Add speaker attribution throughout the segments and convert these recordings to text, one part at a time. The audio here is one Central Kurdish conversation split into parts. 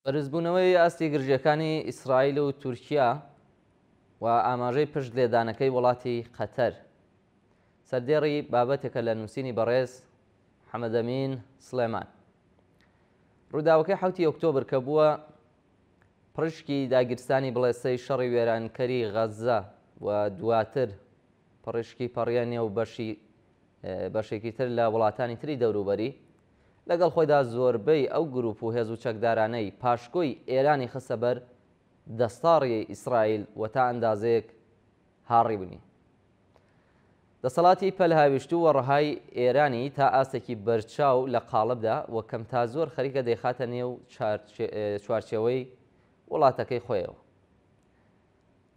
Speaker 1: بەرزبوونەوەی ئاستی گرژییەکانی ئیسرائیل و تورکیا و ئاماژەی پشت لێدانەکەی وڵاتی قەتەر سەردێڕی بابەتێکە لە نووسینی بەڕێز حەمەدەمین سڵێمان. ڕووداوەکەی حەوتی ئۆکتۆبر کە بووە پڕیشکی داگیرسانی بڵێسەی شەڕی وێرانکەری غەززە و دواتر پڕیشکی پەڕیە نێو بەشی بەشێکی تر لە وڵاتانی تری دەوروبەری، لەگەڵ خۆیدا زۆربەی ئەو گروپ و هێز و چەکدارانەی پاشکۆی ئێرانی خستە بەر دەستاڕی ئیسرائیل و تا ئەندازەیەک هاڕیونی. دەسەڵاتی پەلهاویشتوو و ڕەهای ئێرانی تا ئاستێکی بەرچاو لە قاڵبدا و کەم تا زۆر خەریکە دەیخاتە نێو چوارچێوەی وڵاتەکەی خۆیەوە.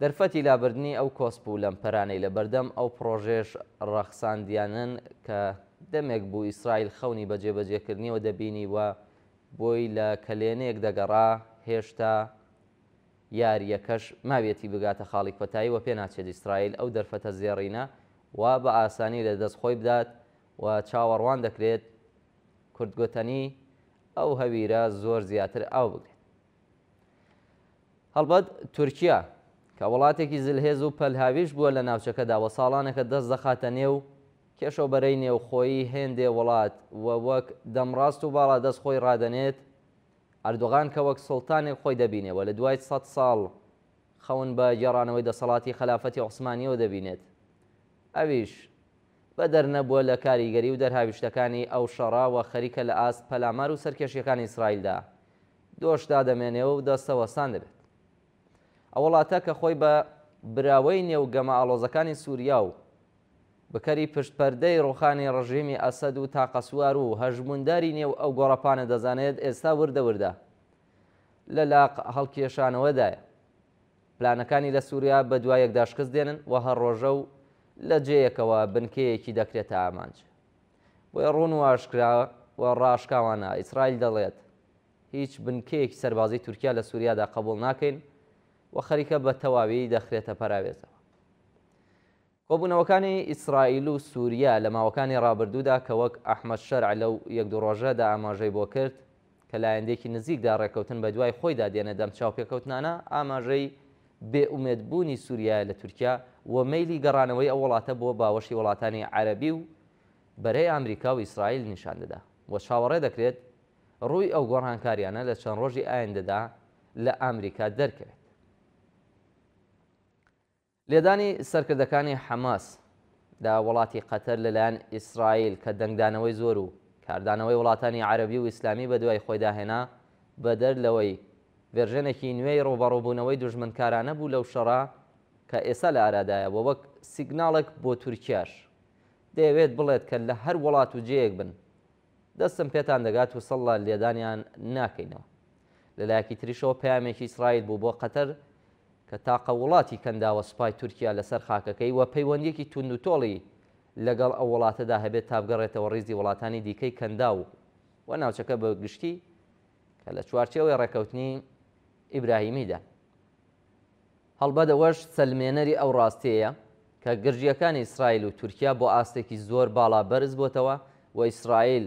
Speaker 1: دەرفەتی لابردنی ئەو کۆسپ و لەمپەرانەی لە بەردەم ئەو پڕۆژەیەش ڕەخساندیانن کە دەمێک بوو ئیسرائیل خەونی بە جێبەجێکردنیەوە دەبینی و بۆی لە کەلێنێک دەگەڕا، هێشتا یارییەکەش ماویەتی بگاتە خاڵی کۆتایی و پێناچێت ئیسرائیل ئەو دەرفەتە زێڕینە وا بە ئاسانی لە دەست خۆی بدات و چاوەڕوان دەکرێت کورد گوتەنی ئەو هەویرە زۆر زیاتر ئاو بگرێت. هەڵبەت تورکیا کە وڵاتێکی زلهێز و پەلهاویش بووە لە ناوچەکەدا و ساڵانێکە دەست دەخاتە نێو کێشە و بەرەی نێوخۆیی هێندێ وڵات و وەک دەمڕاست و باڵادەست خۆی ڕادەنێت، ئەردۆغان کە وەک سوڵتانێک خۆی دەبینێ و لە دوای سەت ساڵ خەون بە گێڕانەوەی دەسەڵاتی خەلافەتی عوسمانییەوە دەبینێت ئەویش بەدەر نەبووە لە کاریگەری و دەرهاویشتەکانی ئەو شەڕە و خەریکە لە ئاست پەلامار و سەرکێشییەکانی ئیسرائیلدا دۆش دادەمێنێ و دەستەوەستان دەبێت. ئەو وڵاتە کە خۆی بە براوەی نێو گەمە ئاڵۆزەکانی سووریا و بکەری پشت پەردەی ڕووخانی ڕژیمی ئەسەد و تاقەسوار و هەژموونداری نێو ئەو گۆڕەپانە دەزانێت ئێستا وردە وردە لە لاق هەڵکێشانەوەدایە. پلانەکانی لە سووریا بە دوا یەکدا شکست دێنن و هەر ڕۆژە و لە جێیەکەوە بنکەیەکی دەکرێتە ئامانج. بۆیە ڕوون و ئاشکرا و ڕاشکاوانە ئیسرائیل دەڵێت هیچ بنکەیەکی سەربازی تورکیا لە سوریادا قبوڵ ناکەین و خەریکە بە تەواوی دەخرێتە پەراوێزەوە. کۆبوونەوەکانی ئیسرائیل و سوریا لە ماوەکانی ڕابردوودا کە وەک ئەحمەد شەرع لەو یەک دوو ڕۆژەدا ئاماژەی بۆ کرد کە لە ئایندەیەکی نزیکدا ڕێککەوتن بە دوای خۆیدا دێنێت ئەم چاوپێکەوتنانە ئاماژەی بێ ئومێد بوونی سوریایە لە تورکیا و مەیلی گەڕانەوەی ئەو وڵاتە بۆ باوەشی وڵاتانی عەرەبی و بەرەی ئامریکا و ئیسرائیل نیشان دەدا و چاوەڕێ دەکرێت ڕووی ئەو گۆڕانکاریانە لە چەند ڕۆژی ئایندەدا لە ئامریکا دەرکەوێت. لێدانی سەرکردەکانی حەماس لە وڵاتی قەتەر لەلایەن ئیسرائیل کە دەنگدانەوەی زۆر و کاردانەوەی وڵاتانی عەرەبی و ئیسلامی بەدوای خۆیدا هێنا، بەدەر لەوەی ڤێرژێنێکی نوێی ڕووبەڕووبوونەوەی دوژمنکارانە بوو لەو شەڕە کە ئێستا لە ئارادایە و وەک سیگناڵێک بۆ تورکیاش دەیەوێت بڵێت کە لە هەر وڵات و جێیەک بن دەستم پێتان دەگات و سڵ لە لێدانیان ناکەینەوە. لەلایەکی تریشەوە پەیامێکی ئیسرائیل بوو بۆ قەتەر کە تاقە وڵاتی کەنداوە سوپای تورکیا لەسەر خاکەکەی و پەیوەندییەکی توندوتۆڵی لەگەڵ ئەو وڵاتەدا هەبێت تا بگەڕێتەوە ڕیزی وڵاتانی دیکەی کەنداو و ناوچەکە بە گشتی کە لە چوارچێوەی ڕێکەوتنی ئیبراهیمیدان. هەڵبەت ئەوەش سەلمێنەری ئەو ڕاستیەیە کە گرژییەکانی ئیسرائیل و تورکیا بۆ ئاستێکی زۆر باڵا بەرز بۆتەوە و ئیسرائیل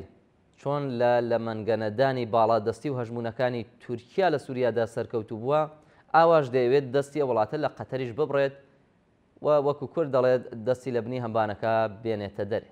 Speaker 1: چۆن لە لە مەنگەنەدانی باڵادەستی و هەژموونەکانی تورکیا لە سوریادا سەرکەوتوو بووە، ئاواش دەیەوێت دەستی ئەو وڵاتە لە قەتەریش ببڕێت و وەکو کورد دەڵێت دەستی لە بنی هەمبانەکە بێنێتە دەرێ.